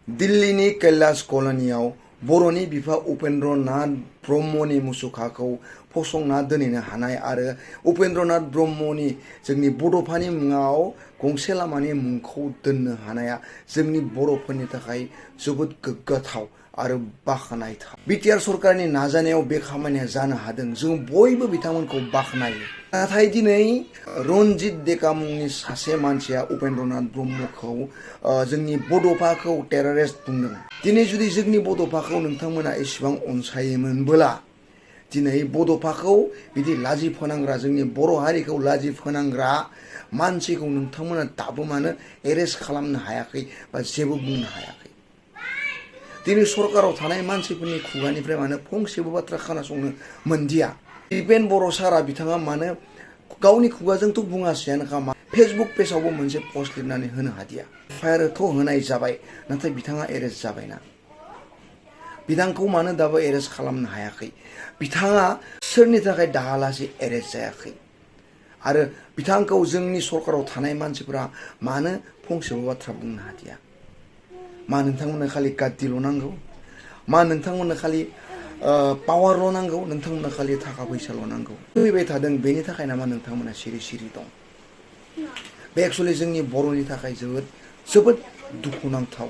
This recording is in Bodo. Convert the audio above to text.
दिल्लीनि कैलाश कल'नियाव बर'नि बिफा उपेन्द्रनाथ ब्रह्मनि मुसुखाखौ फसंना दोनहैनो हानाय आरो उपेन्द्रनाथ ब्रह्मनि जोंनि बड'फानि मुङाव गंसे लामानि मुंखौ दोननो हानाया जोंनि बर'फोरनि थाखाय जोबोद गोग्गाथाव आरो बाखनायथाव। बिटिआर सरकारनि नाजानायाव बे खामानिया जानो हादों। जों बयबो बिथांमोनखौ बाखनायो। नाथाय दिनै रनजित डेका मुंनि सासे मानसिया उपेन्द्रनाथ ब्रह्मखौ जोंनि बड'फाखौ टेररिस्ट बुंदों। दिनै जुदि जोंनि बड'फाखौ नोंथांमोना एसेबां अनसायोमोनबोला दिनै बड'फाखौ बिदि लाजि फोनांग्रा जोंनि बर' हारिखौ लाजि फोनांग्रा मानसिखौ नोंथांमोना दाबो मानो एरेस्ट खालामनो हायाखै बा जेबो बुंनो हायाखै। दिनै सरकाराव थानाय मानसिफोरनि खुगानिफ्राय मानो फंसेबो बाथ्रा खोनासंनो मोनदिया। दिपेन बर' सारा बिथाङा मानो गावनि खुगाजोंथ' बुङासैयानोखा फेसबुक पेजावबो मोनसे पस्ट लिरनानै होनो हादिया। एफआइआरथ' होनाय जाबाय, नाथाय बिथाङा एरेस्ट जाबायना। बिथांखौ मानो दाबो एरेस्ट खालामनो हायाखै? बिथाङा सोरनि थाखाय दाहालासै एरेस्ट जायाखै? आरो बिथांखौ जोंनि सरकाराव थानाय मानसिफोरा मानो फंसेबो बाथ्रा बुंनो हादिया? मा नोंथांमोननो खालि गाद्दिल' नांगौ? मा नोंथांमोननो खालि पावारल' नांगौ? नोंथांमोननो खालि थाखा फैसाल' नांगौ? फैबाय थादों, बेनि थाखाय नामा नोंथांमोना सिरि सिरि दं? बे एक्सुवेलि जोंनि बर'नि थाखाय जोबोद दुखुनांथाव।